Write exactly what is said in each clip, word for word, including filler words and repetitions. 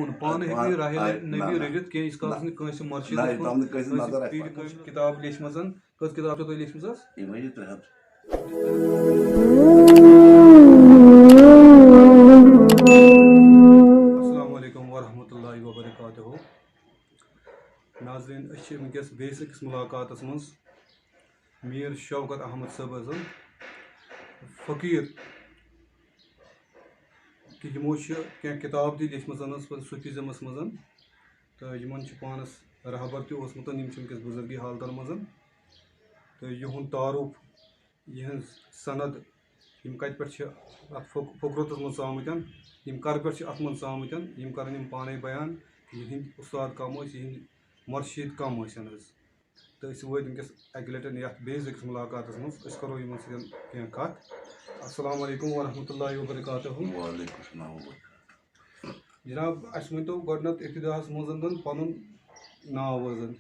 پانہٕ ہیٚکہِ نہٕ راہہِ نبی رٔٹِتھ کینٛہہ، ییٖتِس کالَس نہٕ کٲنٛسہِ مرشدَس منٛز، کٲنٛسہِ پیٖرِ کٲنٛسہِ کِتاب لیچھمٕژَن۔ کٔژ کِتاب چھو تۄہہِ لیچھمٕژ حظ؟ یِم حظ چھِ ترٛےٚ ہَتھ۔ السلام علیکم ورحمۃ اللہ وبرکاتہ۔ ناظرین، أسۍ چھِ وٕنکیٚس بیٚیِس أکِس مُلاقاتَس منٛز۔ میٖر شوکت احمد صٲبَس فقیٖر، تہٕ یِمو چھِ کینٛہہ کِتاب تہِ لیچھمٕژَن حظ پَتہٕ صوٗفیزمَس منٛز، تہٕ یِمَن چھُ پانَس رہبر تہِ اوسمُت، یِم چھِ وٕنکیٚس بُزرگی حالتَن منٛز، تہٕ یِہُنٛد تعارُف، یِہٕنٛز سند، یِم کَتہِ پٮ۪ٹھ چھِ اَتھ فق-، فقرتَس منٛز ژامٕتۍ، یِم کَرٕ پٮ۪ٹھ چھِ اَتھ منٛز ژامٕتۍ، یِم کَرَن یِم پانَے بیان، یِہِنٛدۍ اُستاد کَم ٲسۍ، یِہِنٛدۍ مُرشِد کَم ٲسۍ حظ۔ تہٕ أسۍ وٲتۍ وٕنکیٚس اَکہِ لَٹہِ یَتھ بیٚیِس أکِس مُلاقاتَس منٛز، أسۍ کَرو یِمَن سۭتۍ کینٛہہ کَتھ۔ السلام علیکم ورحمۃ اللہ وبرکاتہ۔ وعلیکم السلام ورحمۃ اللہ۔ جِناب، اَسہِ ؤنۍتو گۄڈٕنٮ۪تھ ابتداہَس منٛز زَن پَنُن ناو حظ زَن،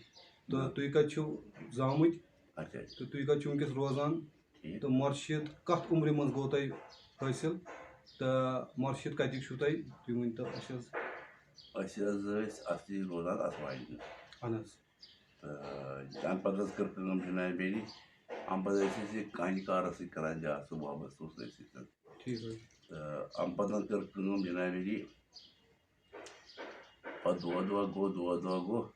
تہٕ تُہۍ کَتہِ چھِو زامٕتۍ، اچھا، اچھا۔ تہٕ تُہۍ کَتہِ چھِو وٕنکیٚس روزان، ٹھیٖک۔ تہٕ مُرشِد کَتھ عُمرِ منٛز گوٚو تۄہہِ حٲصِل، تہٕ مُرشِد کَتِکۍ چھِو تۄہہِ، تُہۍ ؤنۍتو اَسہِ حظ۔ أسۍ حظ ٲسۍ اَصلی روزان اَسوانہِ۔ اَہَن حظ۔ تہٕ تَمہِ پَتہٕ حظ کٔر کٲم جِنابِ عٲلی، اَمہِ پَتہٕ ٲسۍ أسۍ یہِ کانہِ کارَس سۭتۍ کَران زیادٕ، سُہ وابستہٕ اوس أتھۍ سۭتۍ حظ۔ ٹھیٖک حظ۔ تہٕ اَمہِ پَتہٕ حظ کٔر کٲم جِنابِ عٲلی، پَتہٕ دۄہ دۄہ گوٚو، دۄہ دۄہ گوٚو،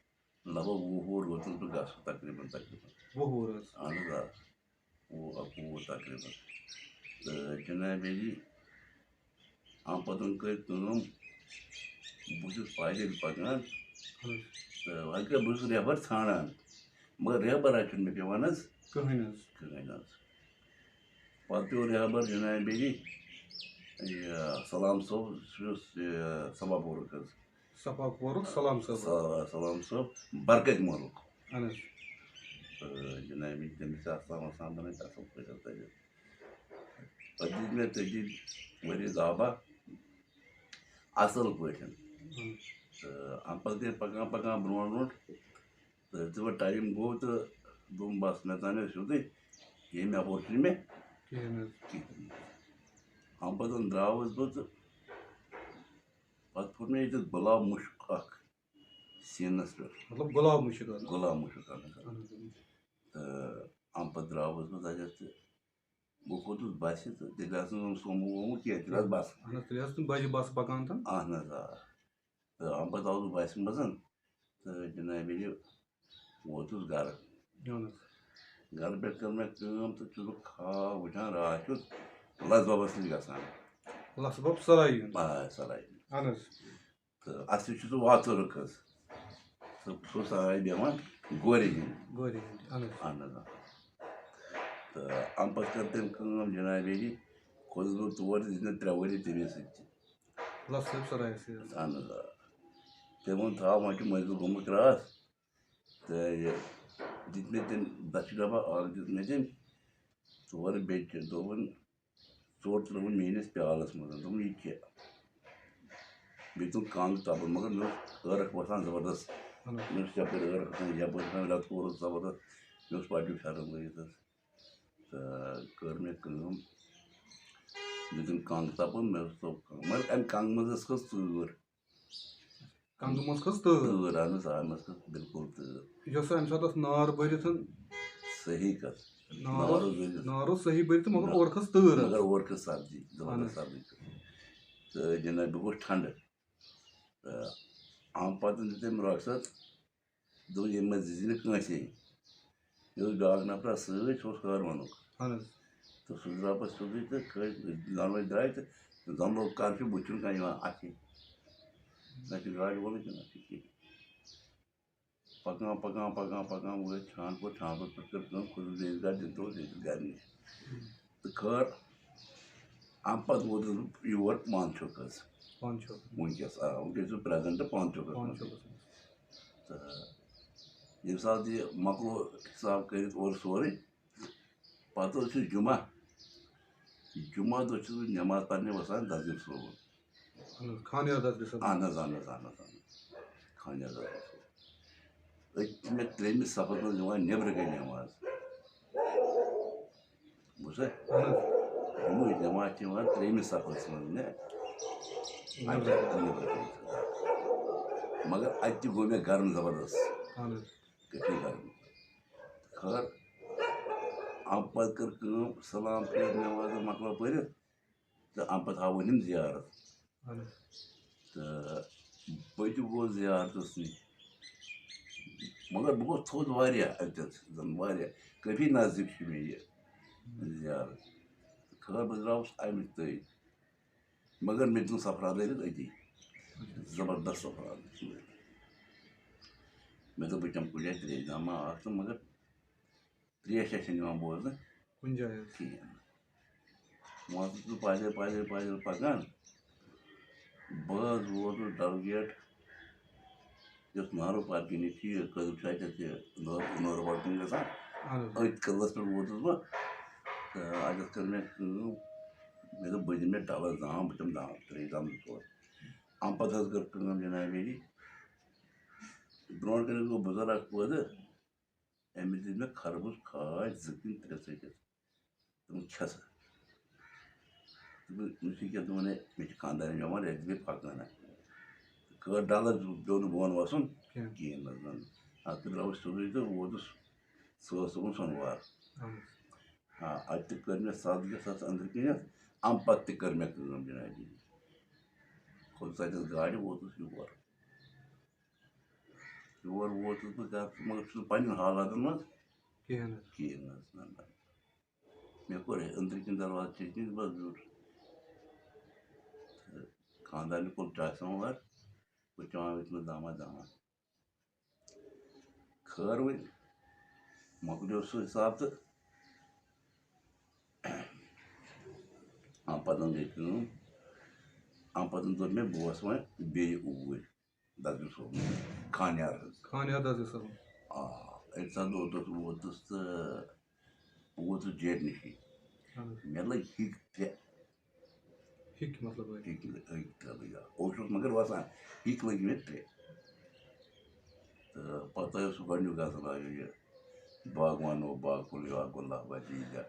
لگ بگ وُہ وُہُر ووتُس بہٕ گژھُن تقریٖباً، تقریٖباً۔ وُہ وُہُر حظ؟ اَہَن حظ، آ۔ وُہ، اَکوُہ تقریٖباً۔ تہٕ جِنابِ عٲلی، اَمہِ پَتہٕ کٔر کٲم، بہٕ چھُس پایدٔلۍ پَکان۔ اَہَن حظ۔ تہٕ وۄنۍ کیٛاہ، بہٕ چھُس رہبر ژھانٛڈان، مگر رہبرا چھُنہٕ مےٚ پٮ۪وان حظ۔ کٕہٕنۍ حظ۔ کٕہٕنۍ حظ۔ پَتہٕ پیوٚو رہبر جِنابِ عٲلی، یہِ سلام صٲب، سُہ اوس، یہِ، صفا پورُک حظ۔ صفا پورُک سلام صٲب۔ سا-، سلام صٲب، برکت مولُک۔ اَہَن حظ۔ تہٕ جِنابِ عٲلی، تٔمِس چھِ آسان وَسان بَنٲوِتھ اَصٕل پٲٹھۍ حظ تَتہِ۔ پَتہٕ دِتۍ مےٚ تٔتی ؤری دَہ باہ اَصٕل پٲٹھۍ۔ اَہَن حظ۔ تہٕ اَمہِ پَتہٕ گٔے پَکان پَکان برٛونٛٹھ برٛونٛٹھ۔ تہٕ یُتھُے وۄنۍ ٹایم گوٚو تہٕ دوٚپُن، "بَس، مےٚ تام سیوٚدُے، ییٚمہِ اَپور چھُنہٕ مےٚ کِہیٖنۍ حظ۔ کِہیٖنۍ۔" اَمہِ پَتہٕ درٛاوُس بہٕ تہٕ پَتہٕ پھوٚٹ مےٚ ییٚتٮ۪تھ گۄلاب مُشُک اَکھ سیٖنَس پٮ۪ٹھ۔ مطلب گۄلاب مُشُک حظ؟ گۄلاب مُشُک اَکھ حظ۔ اَہَن حظ۔ تہٕ اَمہِ پَتہٕ درٛاوُس بہٕ تَتٮ۪تھ تہٕ بہٕ کھوٚتُس بَسہِ تہٕ تیٚلہِ آسہٕ نہٕ یِم سومو وومو کینٛہہ، تیٚلہِ آسہٕ بَسہٕ۔ اَہَن حظ، تیٚلہِ ٲس نہٕ بَجہِ بَسہٕ پَکان تہٕ۔ اَہَن حظ، آ۔ تہٕ اَمہِ پَتہٕ آوُس بہٕ بَسہِ منٛز تہٕ جِنابِ عٲلی ووتُس گَرٕ۔ اَہَن حظ۔ گَرٕ پٮ۪ٹھ کٔر مےٚ کٲم تہٕ چھُس بہٕ خواب وٕچھان، راتھ کیُتھ لَس بَبَس نِش گژھان۔ لَس بَب سَرایہِ ہُنٛد؟ آ، سَرایہِ ہُنٛد۔ اَہَن حظ۔ تہٕ اَصلی چھُ سُہ واتُرُک حظ۔ سُہ، سُہ اوس سَرایہِ بیٚہوان گورِ ہِنٛدِ۔ گورِ ہِنٛدِ، اَہَن حظ۔ اَہَن حظ، آ۔ تہٕ اَمہِ پَتہٕ کٔر تٔمۍ کٲم جِنابِ عٲلی، کھوٚتُس بہٕ تور تہٕ دِژ مےٚ ترٛےٚ ؤری تٔمِس سۭتۍ تہِ۔ لَس صٲب سَرایَس سۭتۍ حظ؟ اَہَن حظ، آ۔ تٔمۍ ووٚن، "تھاو، وۄنۍ چھُ مٔنٛزِل گوٚمُت کراس۔" تہٕ یہِ دیُت مےٚ تٔمۍ دَچھِ ڈَبہ اَکھ دیُت مےٚ تٔمۍ، تورٕ بیٚیہِ کینٛہہ دوٚپُن، ژوٚٹ ترٲوٕن میٲنِس پیالَس منٛز۔ دوٚپُن، "یہِ کیٛاہ؟" بیٚیہِ تُل کَنٛگ تَپُن، مگر مےٚ اوس عٲرَق وَسان زَبردست۔ اَہَن حظ۔ مےٚ اوس یَپٲرۍ عٲرَق وَسان، یَپٲرۍ وَسان، رٮ۪تہٕ کول اوس زَبردست۔ مےٚ اوس پَجہِ پھٮ۪رَن لٲگِتھ حظ۔ تہٕ کٔر مےٚ کٲم، دیُتُن کَنٛگ تَپُن، مےٚ اوس سُہ کَنٛگ، مگر اَمہِ کَنٛگہٕ منٛز ٲس کھٔژ تۭر۔ کَنٛگہٕ منٛز کھٔژ تۭر؟ تۭر، اَہَن حظ، آ، مےٚ ٲس کھٔژ بِلکُل تۭر۔ یۄس اَمہِ ساتہٕ ٲس نار بٔرِتھ۔ صحیح کَتھ۔ نار نار اوس، اوس بٔرِتھ۔ نار اوس صحیح بٔرِتھ، مگر نہ، اورٕ کھٔژ تۭر حظ۔ مگر اورٕ کھٔژ سردی، زبردست اَہَن حظ۔ سردی کھٔژ۔ تہٕ جِناب، بہٕ گوٚوُس ٹھنٛڈٕ۔ تہٕ اَمہِ پَتہٕ دیُت تٔمۍ رۄخصت، دوٚپُن، "ییٚمہِ منٛز دِژ نہٕ کٲنٛسے۔" مےٚ اوس بیٛاکھ نفرا سۭتۍ، سُہ اوس ہٲروَنُک۔ اَہَن حظ۔ تہٕ سُہ درٛاو پَتہٕ سیوٚدُے تہٕ کھٔتۍ، دۄنوَے درٛاے تہٕ دۄنوَے کَر چھُ بُتھِ چھُنہٕ کانٛہہ یِوان اَتھِ۔ نہ چھُ گاڑِ وولُے تہٕ نہ چھُ کِہیٖنۍ۔ پَکان، پَکان، پَکان، پَکان وٲتۍ چھانپوٗر، چھانپوٗر پٮ۪ٹھ کٔر کٲم، کھوٚتُس بیٚیِس گاڑِ، تٔمۍ ترٛووُس ییٚتہِ گَرِ نِش۔ تہٕ خٲر، اَمہِ پَتہٕ ووتُس بہٕ یور پانہٕ چھُکھ حظ۔ پانہٕ چھُکھ۔ وٕنکیٚس، آ، وٕنکیٚس چھُس پرٛٮ۪زَنٹ پانہٕ چھُکھ حظ۔ پانہٕ چھُکھ حظ۔ تہٕ ییٚمہِ ساتہٕ یہِ مۄکلو حِساب کٔرِتھ اورٕ سورُے، پَتہٕ حظ چھُ جُمعہ، جُمعہ دۄہ چھُس بہٕ نٮ۪ماز پَرنہِ وَسان دَسگیٖر صٲبُن۔ اَہَن حظ، خانیار دَسگیٖر صٲب۔ اَہَن حظ، اَہَن حظ، اَہَن حظ، اَہَن حظ۔ خانیار دَسگیٖر صٲب۔ أتۍ چھِ مےٚ ترٛیٚیِمِس صفَس منٛز یِوان نیٚبرٕ کَنۍ نٮ۪ماز۔ بوٗزتھا؟ اَہَن حظ۔ جُمعٕچ نٮ۪ماز چھِ یِوان ترٛیٚیِمِس صفَس منٛز مےٚ۔ نیٚبرٕ کَنۍ۔ نیٚبرٕ کَنۍ۔ مگر اَتہِ تہِ گوٚو مےٚ گرم زبردست، اہن حظ۔ کٔشیٖرِ گرم۔ خٲر، اَمہِ پَتہٕ کٔر کٲم، سلام پھیٖر، نٮ۪ماز مۄکلٲو پٔرِتھ، تہٕ اَمہِ پَتہٕ ہاوُن یِم زیارت۔ اہن حظ۔ تہٕ بہٕ تہِ گوٚوُس زیارتَس نِش، مگر بہٕ گوٚوُس تھوٚد واریاہ اَتٮ۪تھ، زَن واریاہ، کٲفی نزدیٖک چھُ مےٚ یہِ زیارت۔ خٲر، بہٕ درٛاوُس اَمہِ تٔتھۍ، مگر مےٚ دیُت سفرا دٲرِتھ أتی، زبردست سفرا دٲرِتھ۔ مےٚ دوٚپ، بہٕ چَمہٕ کُنہِ جایہِ ترٛیش دامہ اَکھ تہٕ، مگر ترٛیش چھَنہٕ یِوان بوزنہٕ کُنہِ جایہِ حظ۔ کِہیٖنۍ۔ وۄنۍ ٲسٕس بہٕ پایدٔلۍ پایدٔلۍ پایدٔلۍ پَکان، بہٕ حظ ووتُس ڈل گیٹ، یۄس نہروٗ پارکہِ نِش چھِ، یہِ کٔدٕل چھُ اَتٮ۪تھ یہِ نہروٗ نہروٗ پارکہِ گژھان، اہن حظ۔ أتھۍ کٔدلَس پٮ۪ٹھ ووتُس بہٕ۔ تہٕ اَتٮ۪تھ کٔر مےٚ کٲم، مےٚ دوٚپ، بہٕ دِمہٕ مےٚ ڈَلَس دام، بہٕ چَمہٕ دام، ترٛیش دام زٕ ژور۔ اَمہِ پَتہٕ حظ کٔر کٲم جنابِ عٲلی، برونٛٹھ کَنہِ گوٚو بُزرگ اَکھ پٲدٕ، أمِس دِتۍ مےٚ خربٕز کھاے زٕ کِنہٕ ترٛےٚ ژٔٹِتھ۔ تِم کھٮ۪ژٕ۔ تہٕ بہٕ، مےٚ چھُ کیٛاہ، دوٚپُن، ہے، مےٚ چھِ خانٛدارِنۍ بٮ۪مار، یَتھ دِ مےٚ پھَکھ ہنا۔ کٔر ڈَلَس، پیوٚو نہٕ بۄن وَسُن کینٛہہ۔ کِہیٖنۍ نہٕ حظ، نہ۔ اَتھ پٮ۪ٹھ درٛاوُس سیوٚدُے تہٕ ووتُس صٲب صٲبُن سۄنوار۔ اہن حظ۔ آ، اَتہِ تہِ کٔر مےٚ سَتھ گیس اَتھ أنٛدرٕ کِنٮ۪تھ، اَمہِ پَتہٕ تہِ کٔر مےٚ کٲم جنابی۔ کھوٚتُس اَتٮ۪تھ گاڑِ، ووتُس یور۔ یور ووتُس بہٕ گرٕ، مگر چھُس نہٕ پننٮ۪ن حالاتن منٛز کِہیٖنۍ حظ۔ کِہیٖنۍ نہٕ حظ، نہ، نہ۔ مےٚ کوٚر أنٛدرٕ کِنۍ دروازٕ چیک کِنۍ، بس بیوٗٹھ۔ تہٕ خانٛدارنہِ کوٚر چاے سماوار، بہٕ چٮ۪وان وٕنکیٚنس دامہ دامہ۔ خٲر وۄنۍ مۄکلیو سُہ حساب تہٕ اَمہِ پتہٕ گٔے کٲم، اَمہِ پتہٕ دوٚپ مےٚ، بہٕ وَسہٕ وۄنۍ بیٚیہِ اوٗرۍ۔ دَسگیٖر صٲبُن، خانیار حظ۔ خانیار دَسگیٖر صٲبُن۔ آ، اَمہِ ساتہٕ ووتُس، ووتُس تہٕ بہٕ ووتُس جیٹہِ نِشی۔ اَہَن حظ۔ مےٚ لٔگۍ ہِکۍ ترٛےٚ۔ ہِکۍ مطلب ٲسۍ؟ ہِکۍ لٔگۍ، ہِکۍ ترٛےٚ لٔگۍ، آ۔ اوسُس مگر وَسان، ہِکۍ لٔگۍ مےٚ ترٛےٚ۔ تہٕ پَتہٕ اوس سُہ گۄڈٕنیُک غزل آیو یہِ، باغوانو باغ پھوٚل یا گۄلاب عزیٖزا،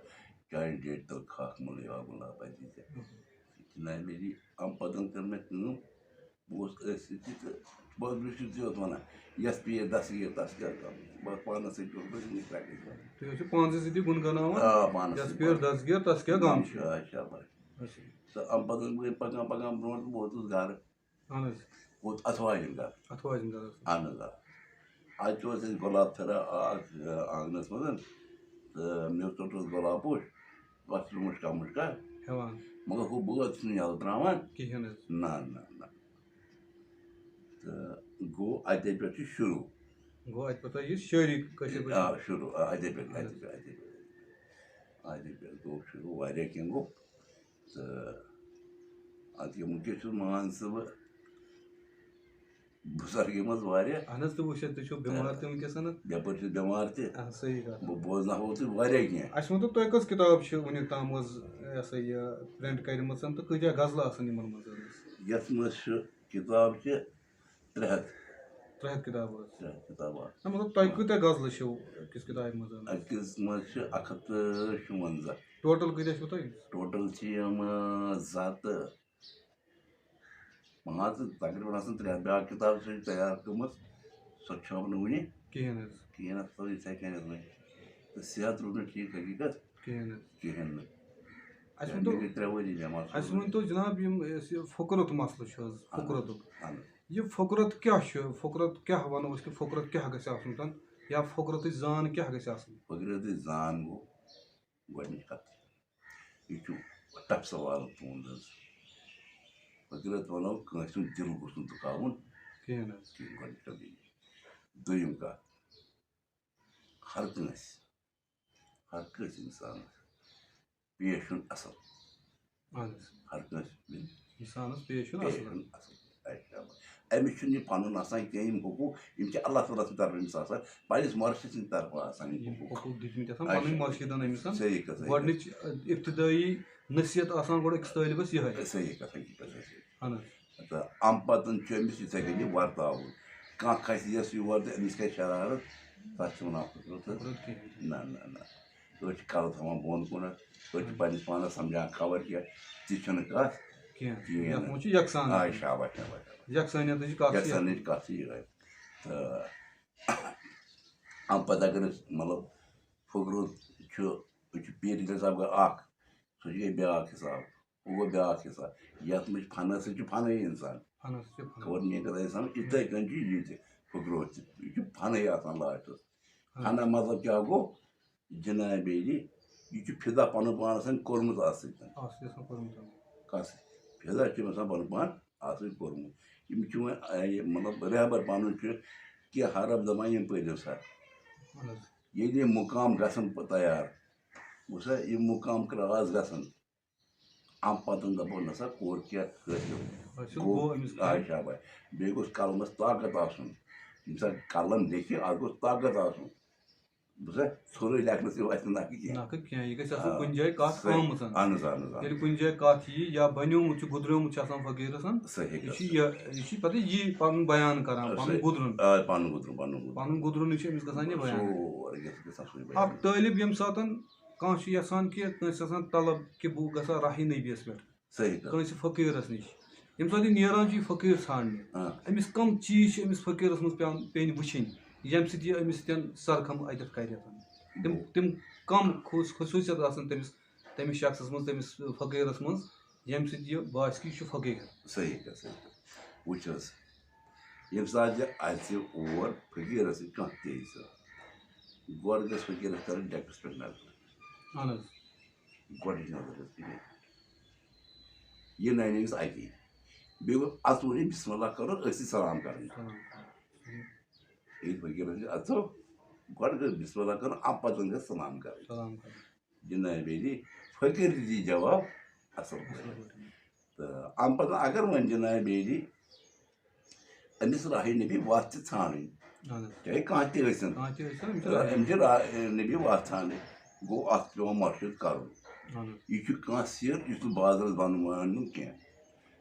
چانہِ جیٹہِ تَل خاکھ مُل یا گۄلاب عزیٖزا۔ جناب میری، اَمہِ پَتہٕ کٔر مےٚ کٲم، بہٕ اوسُس أتھۍ سۭتۍ تہِ تہٕ بہٕ اوسُس یُتھُے یوت وَنان، یَس پیٚیہِ دَسگیٖر تَس کیٛاہ غم۔ بہٕ پانَس سۭتۍ اوسُس بہٕ یِہِنٛدِس ٹرٛیکَس منٛز۔ تُہۍ ٲسِو پانسٕے سۭتی گُنگناوان، آ، پانَس یَس سۭتۍ۔ پیٚیہِ دَسگیٖر تَس کیٛاہ غم چھُ۔ آ، شاباش۔ اچھا۔ تہٕ اَمہِ پَتہٕ گٔے پَکان پَکان برونٛٹھ تہٕ بہٕ ووتُس گَرٕ، اَہَن حظ۔ ووت اَتھٕ واجٮ۪ن گَرٕ۔ اَتھٕ واجٮ۪ن گَرٕ۔ اَہَن حظ، آ۔ اَتہِ اوس اَسہِ گۄلاب تھَرا اَکھ، آنٛگنَس منٛز، تہٕ مےٚ اوس ژوٚٹمُت گۄلاب پوش، اَتھ چھُ مُشکا مُشکا۔ ہٮ۪وان۔ مگر ہُہ بٲژ چھُنہٕ یَلہٕ ترٛاوان۔ کِہیٖنۍ حظ۔ نہ، نہ، نہ۔ تہٕ گوٚو اَتے پٮ۪ٹھ چھُ شروٗع۔ گوٚو اَتہِ پٮ۪ٹھ یہِ شٲعری کٲشِر پٲٹھۍ۔ آ، شروٗع، آ، اَتے پٮ۪ٹھ، اَتے پٮ۪ٹھ، اَتے پٮ۪ٹھ۔ اَتے پٮ۪ٹھ گوٚو شروٗع، واریاہ کینٛہہ گوٚو۔ تہٕ اَدٕ کیٛاہ، وٕنکیٚس چھُس مان ژٕ بہٕ بُزرگی منٛز واریاہ۔ اَہَن حظ، تہٕ وٕچھ حظ، تُہۍ چھِو بٮ۪مار تہِ وٕنکیٚس، اَہَن حظ۔ یَپٲرۍ چھُس بٮ۪مار تہِ۔ اَہَن حظ، صحیح کَتھ۔ بہٕ بوزناوہو تُہۍ واریاہ کینٛہہ۔ اَسہِ ؤنۍتو، تۄہہِ کٔژ کِتاب چھِ وٕنیُک تام حظ، یہِ ہسا یہِ، پرٛنٛٹ کَرِمَژ تہٕ کۭتیٛاہ غزلہٕ آسَن یِمَن منٛز حظ؟ یَتھ منٛز چھِ کِتاب چھِ ترٛےٚ ہَتھ۔ ترٛےٚ ہَتھ کِتابہٕ حظ۔ ترٛےٚ ہَتھ کِتابہٕ آسَن۔ نہ، مطلب، تۄہہِ کۭتیٛاہ غزلہٕ چھِو أکِس کِتابہِ منٛز حظ؟ أکِس منٛز چھِ اَکھ ہَتھ تہٕ شُوَنزاہ۔ ٹوٹل کۭتیٛاہ چھِو تۄہہِ؟ ٹوٹل چھِ یِم، آ، زٕ ہَتھ تہٕ پانٛژھ، تقریٖباً آسَن ترٛےٚ ہَتھ۔ بیٛاکھ کِتاب چھِ تیار گٔمٕژ، سۄ چھَو نہٕ وٕنہِ کِہیٖنۍ حظ۔ کِہیٖنۍ حظ، سۄ یِتھَے کٔنۍ حظ وۄنۍ۔ تہٕ صحت روٗد نہٕ ٹھیٖک حقیٖقت کِہیٖنۍ حظ۔ کِہیٖنۍ نہٕ۔ اَسہِ مےٚ ؤنۍتو، گٔے ترٛےٚ ؤری بٮ۪مار۔ اَسہِ ؤنۍتو جِناب، یِم أسۍ یہِ فُقرُت مسلہٕ چھُ حظ، اَہَن حظ، فُقرُتُک۔ اَہَن حظ۔ یہِ فُقرُت کیٛاہ چھُ؟ فُقرُت کیٛاہ وَنو أسۍ کہِ فُقرُت کیٛاہ گژھِ آسُن تَن؟ یا فُقرُتٕچ زان کیٛاہ گژھِ آسٕنۍ؟ فُقرُتٕچ زان گوٚو گۄڈٕنِچ کَتھ، یہِ چھُ ٹَف سوال تُہُنٛد حظ۔ فُقرُت وَنو، کٲنٛسہِ ہُنٛد دِل گوٚژھ نہٕ دُکھاوُن کِہیٖنۍ حظ۔ کِہیٖنۍ، گۄڈٕنِچ کَتھ یہِ۔ دوٚیِم کَتھ، ہر کٲنٛسہِ، ہر کٲنٛسہِ اِنسانَس پیش یُن اَصٕل۔ اَہَن حظ۔ ہر کٲنٛسہِ پیش اِنسانَس پیش یُن پیش اَصٕل۔ یُن اَصٕل۔ اچھا۔ أمِس چھُنہٕ یہِ پَنُن آسان کینٛہہ، یِم حقوٗق، یِم چھِ اللہ تعالیٰ سٕنٛدِ طرفہٕ أمِس آسان، پنٛنِس مُرشِد سٕنٛدِ طرفہٕ آسان یِم یِم حقوٗق۔ حقوٗق دِتمٕتۍ آسان اچھا۔ پَنٕنۍ مُرشِدَن أمِس۔ صحیح کَتھ، صحیح کَتھ۔ گۄڈٕنِچ، ابتدٲیی نصیحت آسان گۄڈٕ أکِس طٲلبَس یِہوٚے۔ صحیح کَتھ، حقیٖقت حظ چھِ۔ اَہَن حظ۔ تہٕ اَمہِ پَتہٕ چھُ أمِس یِتھَے کٔنۍ یہِ وَرتاوُن۔ کانٛہہ کھَسہِ یَس یور تہٕ أمِس کَرِ شرارت، تَتھ چھِ وَنان فُقرُت حظ۔ فُقرُت کِہیٖنۍ۔ نہ، نہ، نہ۔ أسۍ چھِ کَلہٕ تھاوان بۄن کُنَتھ، أسۍ چھِ پنٛنِس پانَس سَمجھان خبر کیٛاہ، تہِ چھَنہٕ کَتھ کِہیٖنۍ۔ کِہیٖنۍ۔ یَتھ منٛز چھُ یَکسان۔ آ، شاباش، شاباش، شاباش۔ یکسانیتٕچ کتھ چھِ یتھ۔ یکسانٕچ کتھ چھِ یِہوٚے۔ تہٕ امہِ پتہٕ اگر أسۍ مطلب فُکرُت چھُ، یہِ چھُ پیٖر صٲب گوٚو اکھ، سُہ چھُ گٔے بیٛاکھ حساب، ہُہ گوٚو بیٛاکھ حساب۔ یتھ منٛز چھُ فنس سۭتۍ چھُ فنٕے انسان۔ فنس چھُ فن۔ خبر مےٚ کتھ آسہِ سمجھ، یِتھے کٔنۍ چھُ یہِ تہِ فُکرُت تہِ، یہِ چھُ فنٕے آسان لاسٹس۔ فنہ مطلب کیٛاہ گوٚو؟ جناب بیلی، یہِ چھُ فدا پنُن پان آسان کوٚرمُت اتھ سۭتۍ۔ اَتھ چھُ آسان کوٚرمُت۔ کس فدا چھُ أمۍ آسان پنُن پان اتھ سۭتۍ کوٚرمُت۔ یِم چھِ وۄنۍ، آ، یہِ مطلب رہبر پنُن چھُ کینٛہہ حرف دپان یِم پٔرِو سا۔ اہن حظ۔ ییٚلہِ یِم مُقام گژھن پتہٕ تیار، وٕچھ سا، یِم مُقام کراس گژھن، امہِ پتہٕ دپو نسا کوٚر کینٛہہ حٲصِل۔ حٲصِل گوٚو أمِس آ، شاباش۔ بیٚیہِ گوٚژھ قلمس طاقت آسُن۔ ییٚمہِ ساتہٕ قلم لیکھِ، اتھ گوٚژھ طاقت آسُن۔ بہٕ چھُس ژھوٚرُے لیکھنَس یِوان اَسہِ نہٕ نَکھٕ کینٛہہ۔ نَکھٕ کینٛہہ، یہِ گژھِ آسُن کُنہِ جایہِ کَتھ صحیح۔ آمٕژ۔ اَہَن حظ، اَہَن حظ، اَہَن حظ۔ ییٚلہِ کُنہِ جایہِ کَتھ یِیہِ یا بَنیومُت چھُ، گُدریومُت چھُ آسان فقیٖرَس۔ صحیح یہِ کَتھ۔ چھُ یہِ، یہِ چھُ پَتہٕ یہِ پَنُن بیان کَران، پَنُن صحیح۔ گُدرُن۔ آ، پَنُن گُدرُن، پَنُن گُدرُن۔ پَنُن گُدرُن چھُ أمِس گژھان یہِ بیان۔ سورُے گژھِ گژھان سُے بیان۔ اَکھ طٲلب ییٚمہِ ساتَن کانٛہہ چھُ یَژھان کہِ کٲنٛسہِ آسان طلب کہِ بہٕ گژھٕ ہا راہِ نبیَس پٮ۪ٹھ، صحیح کَتھ۔ کٲنٛسہِ فقیٖرَس نِش، ییٚمہِ ساتہٕ یہِ نیران چھُ یہِ فقیٖر ژھانٛڈنہِ، آ۔ أمِس کَم چیٖز چھِ أمِس فقیٖرَس منٛز پٮ۪وان، پیٚنۍ وٕچھِنۍ، ییٚمہِ سۭتۍ یہِ أمِس سۭتۍ سرخم اَتٮ۪تھ کَرِ۔ تِم، تِم کَم خصوٗ-، خصوٗصیت آسَن تٔمِس، تٔمِس شخصَس منٛز، تٔمِس فقیٖرَس منٛز، ییٚمہِ سۭتۍ یہِ باسہِ کہِ یہِ چھُ فقیٖر۔ صحیح کَتھ، صحیح کَتھ۔ وٕچھ حظ، ییٚمہِ ساتہٕ یہِ اَژِ اور فقیٖرَس سۭتۍ کانٛہہ تہِ یی سُہ، گۄڈٕ گژھِ فقیٖرَس کَرٕنۍ ڈٮ۪کَس پٮ۪ٹھ نظر۔ اَہَن حظ۔ گۄڈٕنِچ نظر گژھِ فقیٖر۔ یہِ نَنہِ أمِس اَتی۔ بیٚیہِ گوٚو اَژُن یہِ بسم اللہ کَرُن، أتھۍ سۭتۍ سلام کَرٕنۍ۔ سلام کَرُن۔ ییٚلہِ فقیٖرَس نِش اَژو، گۄڈٕ گژھِ بسم اللہ کَرُن، اَمہِ پَتہٕ گژھِ سلام کَرٕنۍ۔ سلام کَرُن۔ جناب بیلی، فقیٖر تہِ دی جواب اَصٕل پٲٹھۍ۔ اَصٕل پٲٹھۍ۔ تہٕ اَمہِ پَتہٕ اگر وۄنۍ جناب بیلی، أمِس راہِ نبی وَتھ تہِ ژھانٛڈٕنۍ، اَہَن حظ۔ چاہے کانٛہہ تہِ ٲسِن، کانٛہہ تہِ ٲسِن، أمِس چھِ تہٕ راہِ أمِس چھِ راہِ نبی وَتھ ژھانٛڈٕنۍ، گوٚو اَتھ چھُ پٮ۪وان مَشوَرٕ کَرُن۔ اَہَن حظ۔ یہِ چھُ کانٛہہ سِر یُس نہٕ بازرَس بَنہٕ وَنُن کینٛہہ۔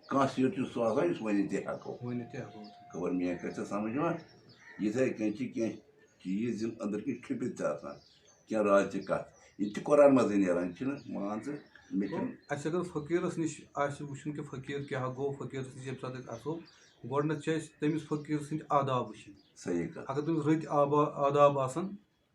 کانٛہہ سِر چھُ سُہ آسان یُس ؤنِتھ تہِ ہٮ۪کو۔ ؤنِتھ تہِ ہٮ۪کو۔ خبر مےٚ کَتہِ چھےٚ سَمٕجھ یِوان؟ یِتھَے کٔنۍ چھِ کینٛہہ چیٖز یِم أنٛدٕرۍ کِنۍ چھُپِتھ تہِ آسان، کینٛہہ رازچہِ کَتھ، یِم تہِ قرآن منٛزٕے نیران چھِنہٕ، مان ژٕ، مےٚ چھِنہٕ۔ اَسہِ اگر فقیٖرَس نِش آسہِ وٕچھُن کہِ فقیٖر کیٛاہ گوٚو، فقیٖرَس نِش ییٚمہِ ساتہٕ أسۍ اَژو، گۄڈٕنٮ۪تھ چھِ اَسہِ تٔمِس فقیٖر سٕنٛدۍ آداب وٕچھِنۍ۔ صحیح کَتھ۔ اگر تٔمِس رٕتۍ آبا-، آداب آسَن،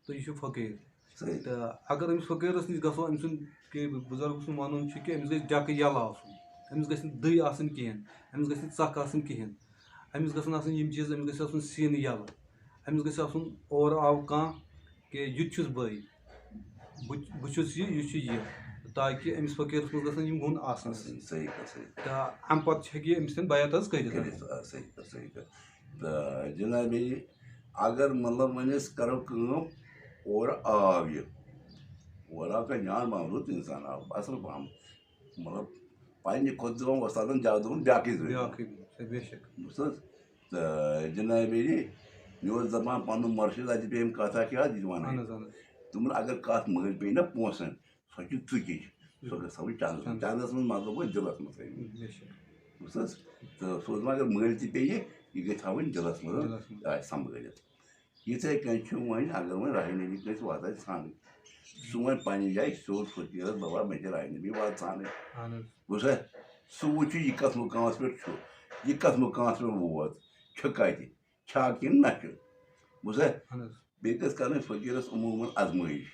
تہٕ یہِ چھُ فقیٖر۔ صحیح۔ تہٕ اگر أمِس فقیٖرَس نِش گژھو، أمۍ سُنٛد کہِ بُزرگ سُنٛد وَنُن چھُ کہِ أمِس گژھِ ڈٮ۪کہٕ یَلہٕ آسُن، أمِس گژھِ نہٕ دٕے آسٕنۍ کِہیٖنۍ، أمِس گژھِ نہٕ ژَکھ آسٕنۍ کِہیٖنۍ، أمِس گژھن آسٕنۍ یِم چیٖز، أمِس گژھِ آسُن سیٖنہٕ یَلہٕ، أمِس گژھِ آسُن اورٕ آو کانٛہہ کہِ یہِ تہِ چھُس بٕے، بہٕ بہٕ چھُس یہِ، یہِ چھُ یہِ، تاکہِ أمِس فقیٖرَس منٛز گژھن یِم گُن آسٕنۍ۔ صحیح کَتھ، صحیح۔ تہٕ اَمہِ پَتہٕ چھُ ہٮ۪کہِ یہِ أمِس سۭتۍ بیعت حظ کٔرِتھ۔ کٔرِتھ، آ، صحیح کَتھ، صحیح کَتھ۔ تہٕ جناب بیلی، اگر مطلب وۄنۍ أسۍ کَرو کٲم، اورٕ آو یہِ، اورٕ آو کانٛہہ جان مامرُت اِنسان آو، اَصٕل پَہَم، مطلب پنٛنہِ کھۄتہٕ دِوان وۄستادَن زیادٕ دِوان بیٛاکھٕے ضروٗرت۔ بیٛاکھٕے، بے شک۔ بوٗزتھٕ حظ؟ تہٕ جناب بیلی، مےٚ اوس دَپان پَنُن مُرشِد، اَتہِ پیٚیہِ أمۍ کَتھ اَکھ یاد، یہِ چھِ وَنان۔ اَہَن حظ، اَہَن حظ۔ دوٚپُن، اگر کَتھ مٔلۍ پیٚیہِ نہ پونٛسَن، سۄ چھِ ژُکِچ، سۄ گژھِ تھاوٕنۍ چَندَس منٛز۔ چَندَس منٛز مطلب گوٚو دِلَس منٛز تھٲوِتھ۔ بے شک۔ بوٗزتھٕ حظ؟ تہٕ سُہ اوس دَپان، اگر مٔلۍ تہِ پیٚیہِ، یہِ گژھِ تھاوٕنۍ دِلَس منٛز، دِلَس منٛز۔ آسہِ سنٛبھٲلِتھ۔ یِتھَے کٔنۍ چھُ وۄنۍ، اگر وۄنۍ راہِ نبی کٲنٛسہِ وَتھ آسہِ ژھانٛڈٕنۍ، سُہ وَنہِ پنٛنہِ جایہِ سیوٚد فقیٖرَس، "بَبا، مےٚ چھِ راہِ نبی وَتھ ژھانٛڈٕنۍ۔" اَہَن حظ۔ بوٗزتھٕ حظ؟ سُہ وٕچھِ یہِ کَتھ مُقامَس پٮ۪ٹھ چھُ، یہِ کَتھ مُقامَس پٮ۪ٹھ ووت، چھُ کَتہِ، چھا کِنہٕ نہ چھُ۔ بوٗزتھٕ حظ؟ اَہَن حظ۔ بیٚیہِ گژھِ کَرٕنۍ فقیٖرَس عموٗمَن آزمٲیِش۔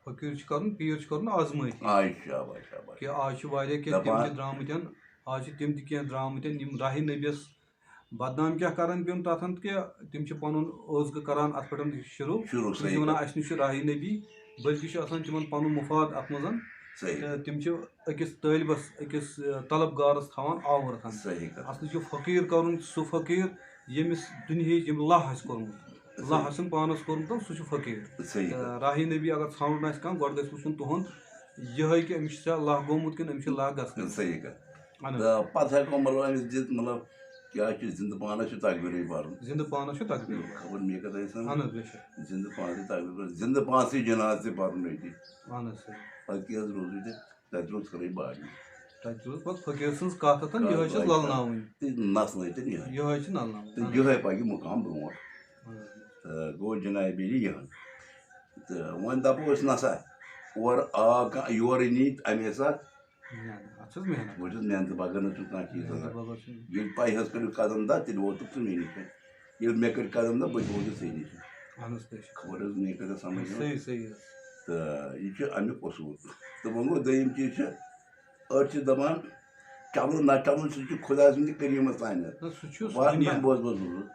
فقیٖر چھُ کَرُن، پیٖر چھُ کَرُن آزمٲیِش۔ آ، شاباش، شاباش۔ کہِ آز چھِ واریاہ کینٛہہ تِم دَپان تہِ درٛامٕتۍ، آز چھِ تِم تہِ کینٛہہ درٛامٕتۍ یِم راہِ نبیَس بدنام کیٛاہ کَران پیوٚن تَتھ کہِ تِم چھِ پَنُن اوزگہٕ کَران اَتھ پٮ۪ٹھ شروٗع۔ شروٗع، تِم چھِ صحیح وَنان کَتھ۔ اَسہِ نِش چھُ راہِ نبی، بلکہِ چھُ آسان تِمَن پَنُن مُفاد اَتھ منٛز۔ صحیح۔ تہٕ تِم چھِ أکِس طٲلبَس، أکِس، آ، طلب گارَس تھاوان آوُر کھَن۔ صحیح کَتھ۔ اَصلی چھُ فقیٖر کَرُن سُہ فقیٖر ییٚمِس دُنیہٕچ، ییٚمۍ لَہ آسہِ کوٚرمُت۔ لَہ آسن پانس کوٚرمُت، سُہ چھُ فقیٖر۔ صحیح کَتھ۔ تہٕ راہی نبی اگر ژھانڈُن آسہِ کانٛہہ، گۄڈٕ گژھِ وٕچھُن تُہُنٛد یِہوٚے کہِ أمِس چھا لَہ گوٚمُت کِنہٕ أمِس چھِ لَہ گژھنٕے۔ صحیح کَتھ۔ اَہن حظ۔ تہٕ پَتہٕ ہٮ۪کو مطلب أمِس دِتھ مطلب کیٛاہ چھُ زِندٕ پانَس چھُ تقبیٖرٕے پَرُن۔ زِندٕ پانس چھُ تقبیٖر۔ خبر مےٚ کَتھ آسہِ سَمجھ۔ اَہن حظ، بے شک۔ زِندٕ پانَس چھُ تقبیٖر پَرُن۔ زِندٕ پانسٕے جنازٕ تہِ پَرُن أتی۔ اَہن حظ، صحیح۔ پَتہٕ کیٛاہ حظ روزُے تہٕ تَتہِ روٗد ژھٕرٕے باقٕے۔ تَتہِ روٗز پَتہٕ فقیٖر سٕنٛز کَتھ تہٕ یِہوٚے چھَس لَلناوٕنۍ۔ تہٕ نَژنٲے تہٕ نِہٲے۔ یِہوٚے چھِ لَلناوٕنۍ۔ تہٕ یِہوٚے پَکہِ مُقام برونٛٹھ۔ اَہن حظ۔ تہٕ گوٚو جنابِ عٲلی یِہَن۔ تہٕ وۄنۍ دَپو أسۍ نَسا اورٕ آو کانٛہہ یورٕ نی اَمے ساتہٕ نہ، نہ، اَتھ چھِ حظ محنت۔ وۄنۍ چھُس محنتہٕ بغٲر نہ چھُنہٕ کانٛہہ چیٖز محنتہٕ آسان۔ بغٲر چھُنہٕ۔ ییٚلہِ پَے حظ کٔرِو قدم دَتھ، تیٚلہِ ووتُکھ ژٕ مےٚ نِش۔ ییٚلہِ مےٚ کٔرۍ قدم دَتھ، بہٕ تہِ ووتُس ژےٚ نِش۔ اَہَن حظ، بے شک۔ خبر حظ مےٚ کۭژاہ سَمٕجھ یِوان۔ صحیح، صحیح حظ۔ تہٕ یہِ چھُ اَمیُک اصوٗل۔ تہٕ وۄنۍ گوٚو دوٚیِم چیٖز چھُ، أڑۍ چھِ دَپان، چَلُن نہ چَلُن، سُہ چھُ خۄداے سٕنٛدِ کٔریٖمَس تانۍ حظ۔ نہ، سُہ چھُ سُہ وَتھ نہ دُنیا۔ بوز، بوز، بوز، بوز۔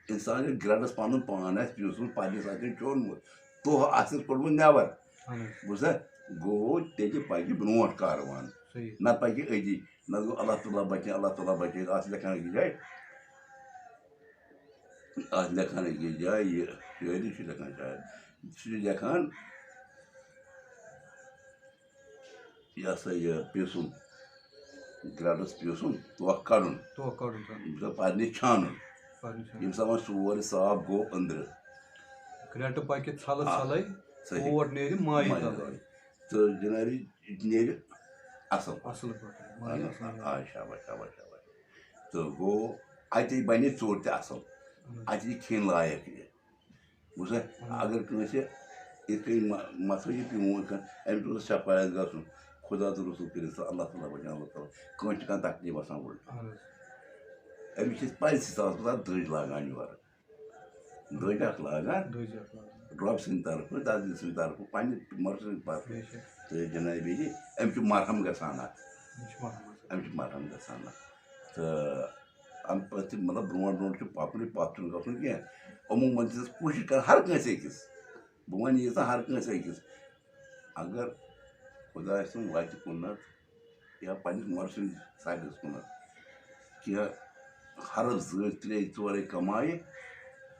اِنسان ییٚلہِ گرٛٹَس پَنُن پان آسہِ پیوٗسمُت، پَنٕنِس آسہِ چوٚنمُت، توہ آسٮ۪س کوٚڑمُت نٮ۪بر۔ اَہَن حظ۔ بوٗزتھا؟ گوٚو تیٚلہِ پَکہِ برونٛٹھ کاروان۔ صحیح۔ نَتہٕ پَکہِ أتی۔ نَتہٕ گوٚو اللہ تعالیٰ بَچٲیِن، اللہ تعالیٰ بَچٲیِن۔ اَتھ چھِ لیکھان أکِس جایہِ، اَتھ لیکھان أکِس جایہِ، یہِ شٲعری چھِ لیکھان شاید۔ سُہ چھُ لیکھان، یہِ ہسا یہِ پیوٗسُن، گرٛٹَس پیوٗسُن، توہ کَڑُن۔ توہ کَڑُن تَتھ۔ مطلب، پَتہٕ نیرِ چھانُن۔ پَتہٕ نیرِ چھانُن۔ ییٚمہِ ساتہٕ وۄنۍ سورُے صاف گوٚو أنٛدرٕ۔ گرٛٹہٕ پَکہِ ژھَلہٕ آ، ژھَلَے، صحیح۔ اوٹ نیرِ مایہِ مایہِ تَلَے۔ تَلَے۔ تہٕ جِنابی، یہِ تہِ نیرِ اَصٕل۔ اَصٕل پٲٹھۍ، مایہِ اَہَن حظ، اَصٕل۔ آ، شاباش، شاباش، شاباش۔ تہٕ گوٚو، اَتے بَنہِ ژوٚٹ تہِ اَصٕل۔ اَہَن حظ۔ اَتہِ یہِ کھیٚنۍ لایق یہِ۔ بوٗزتھا؟ اَہَن حظ۔ اگر کٲنٛسہِ یِتھ کٔنۍ مہ-، مَسٲیِل پیوٗنٛت کانٛہہ، أمِس اوس شفایت گژھُن، خۄدا تہٕ رسول کٔرِتھ سُہ اللہ تعالیٰ بَچاوان، اللہ تعالیٰ۔ کٲنٛسہِ چھِ کانٛہہ تکلیٖف آسان وٕنہِ۔ اَہَن حظ۔ أمِس چھِ پَزِ سٕے سالَس منٛز اَتھ دٔج لاگان یورٕ۔ دٔج اَکھ لاگان۔ دٔج اَکھ لاگان۔ رۄب سٕنٛدِ طرفہٕ، دَستی سٕنٛدِ طرفہٕ، پنٛنہِ مَرضی سٕنٛدِ طرفہٕ۔ بے شک۔ تہٕ جِنابی جی، أمِس چھُ مرہم گژھان اَتھ۔ أمِس چھُ مرہم گژھان۔ أمِس چھُ مرہم گژھان اَتھ۔ تہٕ اَمہِ پَتہٕ تہِ، مطلب، برونٛٹھ برونٛٹھ چھُ پَکُن، یہِ پَتھ چھُنہٕ گژھُن کینٛہہ۔ عموٗمَن چھِ أسۍ کوٗشِش کَران ہر کٲنٛسہِ أکِس۔ بہٕ وَنہٕ ییٖژاہ ہر کٲنٛسہِ أکِس۔ اگر خۄداے سُنٛد وَتہِ کُنَتھ یا پنٛنِس مَرشَنٛٹ سایڈَس کُنَتھ کینٛہہ حرف زٕ ترٛےٚ ژورَے کَمایہِ،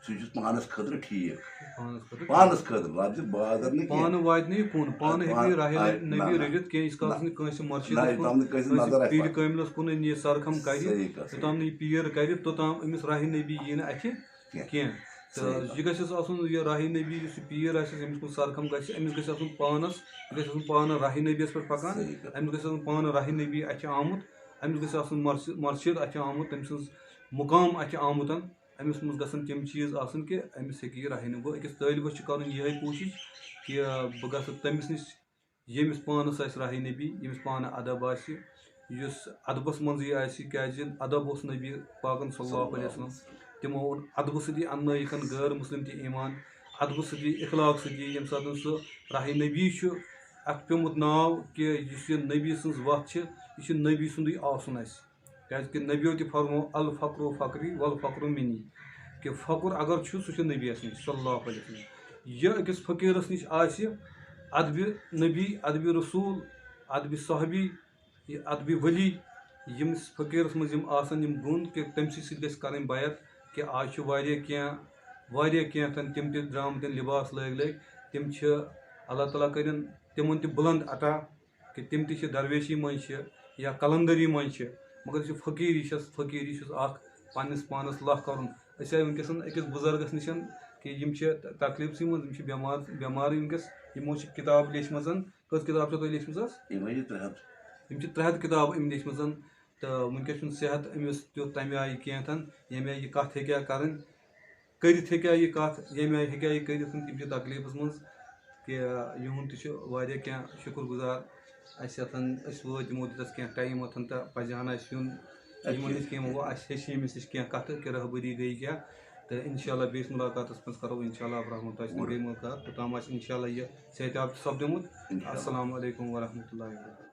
سُہ چھُ پانَس خٲطرٕ ٹھیٖک۔ پانَس خٲطرٕ پانَس خٲطرٕ، لفظِ بازر نہٕ کینٛہہ۔ پانہٕ واتہِ نہٕ یہِ کُن، پانہٕ ہیٚکہِ نہٕ پان-، راہہِ آ، نبی نہ، نہ۔ رٔٹِتھ کینٛہہ، ییٖتِس کالَس نہ، نہٕ کٲنٛسہِ نہ، مُرشِدَس یوٚتام کُن، نہٕ کٲنٛسہِ کٲنٛسہِ نظر آسہِ پیٖرِ پَتہٕ۔ کٲمِلَس کُن یہِ سرخم کَرِ، صحیح کَتھ، صحیح۔ یوٚتام نہٕ یہِ پیٖر کَرِ، توٚتام أمِس راہہِ نبی یی نہٕ اَتھِ کینٛہہ۔ کینٛہہ۔ تہٕ صحیح کَتھ۔ یہِ گژھِ اَسہِ آسُن، یہِ راہہِ نبی یُس یہِ پیٖر آسہِ، ییٚمِس کُن سرخم گژھِ، أمِس گژھِ آسُن پانَس، یہِ گژھِ آسُن پانہٕ راہہِ نبیَس پٮ۪ٹھ پَکان، صحیح کَتھ۔ أمِس گژھِ آسُن پانہٕ راہہِ نبی اَتھِ آمُت، أمِس گژھِ آسُن مرشد، مرشد اَتھِ آمُت، تٔمۍ سٕنٛز مُقام اَتھِ آمُت۔ أمِس منٛز گژھن تِم چیٖز آسٕنۍ کہِ أمِس ہیٚکہِ یہِ راہہِ نبی۔ گوٚو أکِس طٲلبَس چھُ کَرُن یِہوٚے کوٗشِش کہِ بہٕ گژھٕ تٔمِس نِش، ییٚمِس پانَس آسہِ راہہِ نبی، ییٚمِس پانہٕ ادب آسہِ، یُس ادبَس منٛزٕے آسہِ، کیٛازِ ادب اوس نبی پاکَن صلی اللہ علیہ وسلم۔ تِمو اوٚن ادبہٕ سۭتی اَننٲیِکھ غٲر مُسلِم تہِ ایٖمان، ادبہٕ سۭتی، اخلاق سۭتی، ییٚمہِ ساتہٕ سُہ راہہِ نبی چھُ، اَتھ پیوٚمُت ناو کہِ یُس یہِ نبی سٕنٛز وَتھ چھِ، یہِ چھُ نبی سُنٛدُے آسُن اَسہِ۔ کیٛازِکہِ نبیو تہِ فرموو، "الفقر فقری والفقر منی"، کہِ فقر اگر چھُ، سُہ چھُ نبیَس نِش صلی اللہ علیہ وسلم۔ یہِ أکِس فقیٖرَس نِش آسہِ ادبِ نبی، ادبِ رسول، ادبِ صحابی، یہِ ادبِ ولی، ییٚمِس فقیٖرَس منٛز یِم آسَن یِم گُن، کہِ تٔمۍ سٕے سۭتۍ گژھِ کَرٕنۍ بیعت کہِ آز چھُ واریاہ کینٛہہ، واریاہ کینٛہہ تَن تِم تہِ درٛامٕتۍ لباس لٲگۍ لٲگۍ، تِم چھِ، اللہ تعالیٰ کٔرِن تِمَن تہِ بُلنٛد عطا۔ کہِ تِم تہِ چھِ درویشی منٛز چھِ یا قلندری منٛز چھِ، مگر یہِ چھِ فقیٖری چھَس، فقیٖری چھُس اَکھ پنٛنِس پانَس لَکھ کَرُن۔ أسۍ آے وٕنکیٚس أکِس بُزرگَس نِش کہِ یِم چھِ تکلیٖفسٕے منٛز، یِم چھِ بٮ۪مار، بٮ۪مارٕے وٕنکیٚس۔ یِمو چھِ کِتاب لیچھمٕژ، کٔژ کِتاب چھو تۄہہِ لیچھمٕژ حظ؟ یِمَے چھِ ترٛےٚ ہَتھ۔ یِم چھِ ترٛےٚ ہَتھ کِتاب أمۍ لیچھمٕژ، تہٕ وٕنکیٚس چھُنہٕ صحت أمِس تیُتھ تَمہِ آیہِ کینٛہہ تَن، ییٚمہِ آیہِ یہِ کَتھ ہیٚکہِ ہا کَرٕنۍ۔ کٔرِتھ ہیٚکہِ ہا یہِ کَتھ، ییٚمہِ آیہِ ہیٚکہِ ہا یہِ کٔرِتھ، تِم چھِ تکلیٖفَس منٛز کہِ یِہُنٛد تہِ چھُ واریاہ کینٛہہ شُکُر گُزار۔ اَسہِ یَتھ أسۍ وٲتۍ، یِمو دیُت اَسہِ کینٛہہ ٹایم اَتھ، تہٕ پَزِ ہا نہٕ اَسہِ یُن یِمَن نِش کینٛہہ، وۄنۍ اَسہِ ہیٚچھ ییٚمِس نِش کینٛہہ کَتھٕ کہِ رہبٔری گٔے کیٛاہ۔ تہٕ اِنشاء اللہ بیٚیِس مُلاقاتَس منٛز کَرو اِنشاء اللہ رحمان تۄہہِ سۭتۍ بیٚیہِ مُلاقات، توٚتام آسہِ اِنشاء اللہ یہِ صحت یاب تہِ سَپدیومُت۔ اِنشاء اللہ۔ السلام علیکم ورحمتہ اللہ وبرکاتہ۔